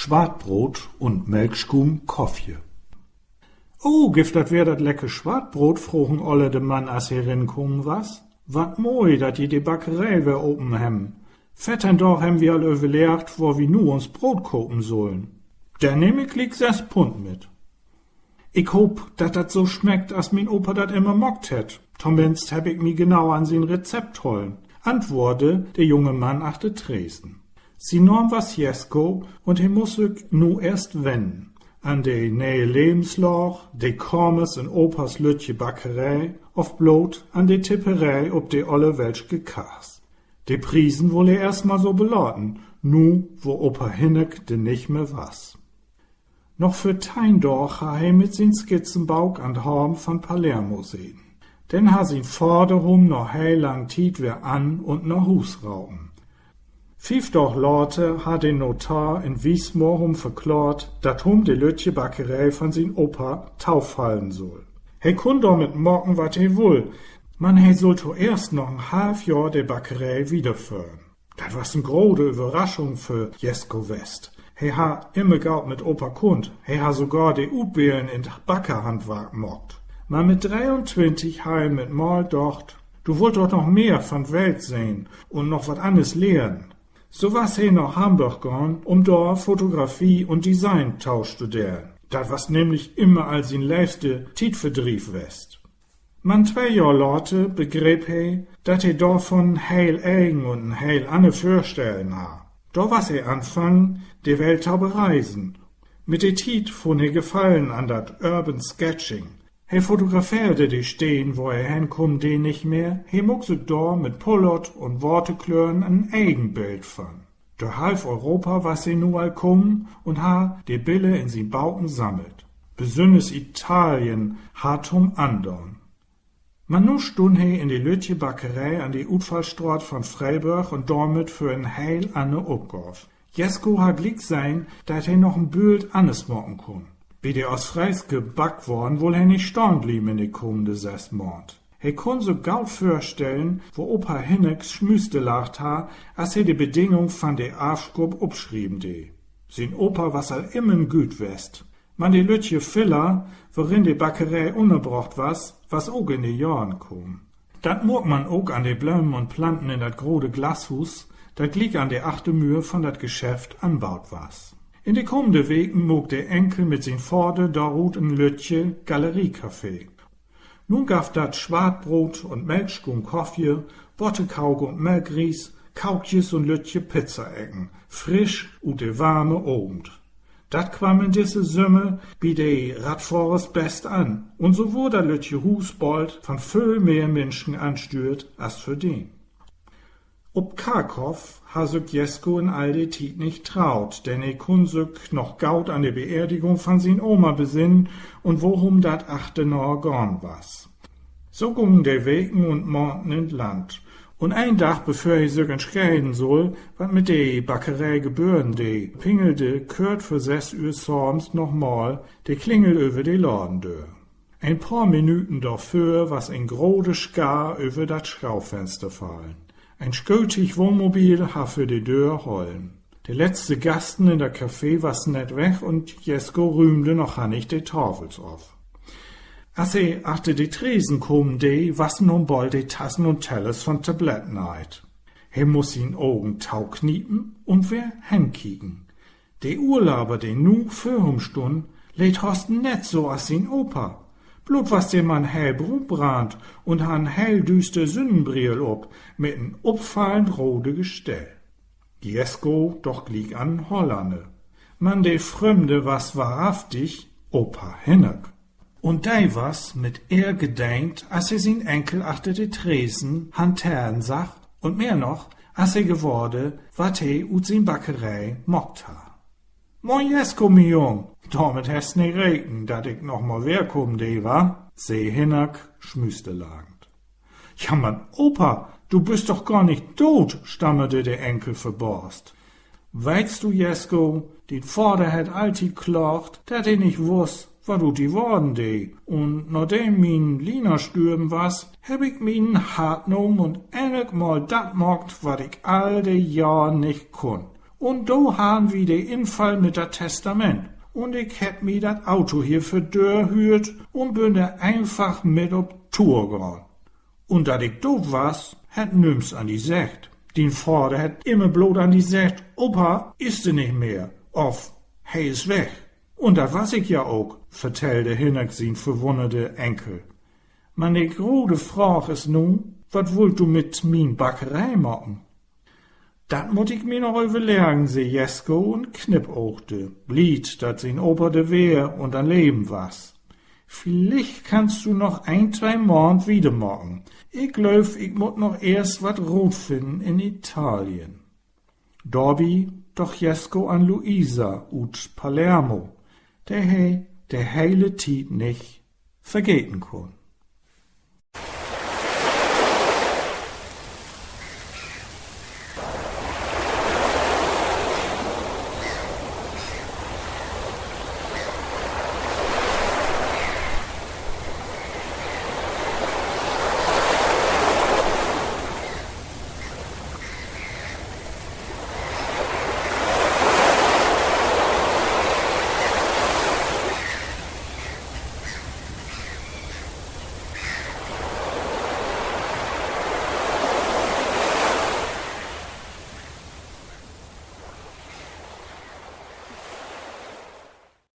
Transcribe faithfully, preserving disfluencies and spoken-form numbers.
Swattbroot un Melkschuum-Koffje. Oh, gifft dat weer dat lecker Swattbroot?, froog en olle Mann, as he rinkamen was. Wat moi, dat ji de Backeree weer open hebben. Veerteihn Daag hebben wi al överleggt, wo wi nu uns Broot kopen sullen. Denn nehm ik gliek söss Pund mit. Ik hoop, dat dat so smeckt, as mien Opa dat immer maakt hett. Tominnst hebb ik mi genau an sien Rezept hollen, antwoorde de junge Mann achter Tresen. Sien Naam was Jesko un he muss sük nu eerst wennen: an de ne'e Levenslaag, de Kamers in Opas lüttje Backeree of blot an de Tipperee op de olle welschke Kass? De Priesen wull he eerstmal so belaten, nu wo Opa Hinnerk dor nich mehr was. Noch vör teihn Daag harr he mit sien Skizzenbook an't Haven von Palermo seten. Denn harr sien Vader hum na heel lang Tiet weer an- un na Huus ropen. Fief Daag later harr de Notar in Wismar hum verklaart, dat hum de lüttje Backeree von sien Opa tofallen sull. He kunn dormit maken, wat he wull, man he sull toeerst noch en half Johr de Backeree wiederföhren. Dat was en grote Överraschung för Jesko west. He harr immer goot mit Opa kunnt. He harr sogor de Utbillen in't Backerhandwark maakt. Man mit dreeuntwintig harr he mit mal docht, du wullt doch noch mehr von Welt sehn un noch wat anners lehren. So was he na Hamborg gahn, um dor Fotografie un Design to studeren. Dat was nämlich immer al sien leevste Tietverdriev west. Man twee Johr later begreep he, dat he dor von heel egen un en heel anner Vörstellen harr. Dor was he anfangen, de Welt to bereisen. Mit de Tiet funn he Gefallen an dat Urban Sketching. He fotografeerde de Steden, wo he henkumm dee, nich mehr. He maak sük dor mit Pullaut un Waterklören en egen Bild von. Dör half Europa was he nu al kamen un harr de Biller in sien Boken sammelt. Besünners Italien harr 't hum andaan. Man nu stunn he in de lüttje Backeree an de Utfallstraat von Freeburg un dormit vör en heel anner Opgaav. Jesko harr gliek sehn, dat he noch en Bült anners maken kunn. Bi de oostfreeske Backworen wull he nich stahn blieven in de kummende söss Maand. He kunn sük goot vörstellen, wo Opa Hinnerk smüsterlacht harr, as he de Bedingung von de Afskuuv opschrieven dee. Sien Opa was al immer en Güt west. Man de lüttje Villa, worin de Backeree ünnerbrocht was, was ok in de Johren kamen. Dat mark man ok an de Blömen un Planten in dat grote Glashuus, dat gliek an de Achtermüür von dat Geschäft anbuut was. In de kummende Weken maak de Enkel mit sien Vader dorut en lüttje Galeriecafé. Nu gaff dat Swattbroot un Melkschuum-Koffje, Botterkoken un Melkries, Kookjes un lüttje Pizzaecken, frisch ut de warme Oven. Dat kwamm in disse Sümmer bi de Radfohrers best an, un so wurr dat lüttje Huus bold von völ mehr Minschen anstüert as vördien. Op Karkhoff harr sük Jesko in all de Tiet nich troot, denn he kunn sük noch goot an de Beerdigung von sien Oma besinnen un worum dat achterna gahn was. So gungen de Weken un Maanden in't Land, un een Dag, bevör he sük entscheiden sull, wat mit de Backeree gebören dee, pingelde kört vör söss Ühr 's avends noch mal de Klingel över de Ladendöör. En paar Minüten dorvör was en grote Schaar över dat Schaufenster fallen. En schötig Wohnmobil harr vör de Döör hollen. De letzte Gasten in dat Café wassen nett weg un Jesko rüümde noch hannig de Tafels of. As he achter de Tresen kamen dee, wassen hum bold de Tassen un Tellers von Tablett neiht. He muss sien Ogen tokniepen un weer henkieken. De Urlauber, de nu vör hum stunn, leet hast nett so as sien Opa. Bloot was de Mann heel bruunbrannt un harr en heel düüster Sünnenbrill op mit en opfallend rode Gestell. Jesko doch gliek an en Hollanner. Man de Frömde was wahrhaftig Opa Hinnerk. Un de was mit Ehr gedenkt, as he sien Enkel achter de Tresen hanteren sach, un mehr noch, as he gewahrde, wat he ut sien Backeree maakt harr. Moin Jesko, mien Jung. Dormit hest nich rekent, dat ik noch mal weerkamen dee, wa?, sä Hinnerk smüsterlachend. Ja, man Opa, du büst doch gor nich doot, stammerde de Enkel verbaast. Weetst du, Jesko, dien Vader hett alltiet klaagt, dat he nich wuss, wat ut di worden dee. Un nadem mien Lina störven was, hebb ik mi en Hart nahmen un endlik mal dat maakt, wat ik all de Johren nich kunn. Un do harrn wi de Infall mit dat Testament, un ik hebb mi dat Auto hier vör de Döör hüürt un bün dor eenfach mit op Tour gahn. Un dat ik doot was, hett nüms an di seggt. Dien Vader hett immer blot an di seggt: Opa is dor nich mehr, of: He is weg. Un dat was ik ja ok, vertell Hinnerk sien verwunnerde Enkel. Man de grote Fraag is nu: Wat wullt du mit mien Backeree maken? Dat mutt ik mi noch överleggen, sä Jesko un knipoogde, blied, dat sien Opa dor weer un an't Leven was. Villicht kannst du noch een, twee Maand wieder maken. Ik glööv, ik mutt noch eerst wat rutfinnen in Italien. Dorbi doch Jesko an Luisa ut Palermo, de he de hele Tied nich vergeten kunn.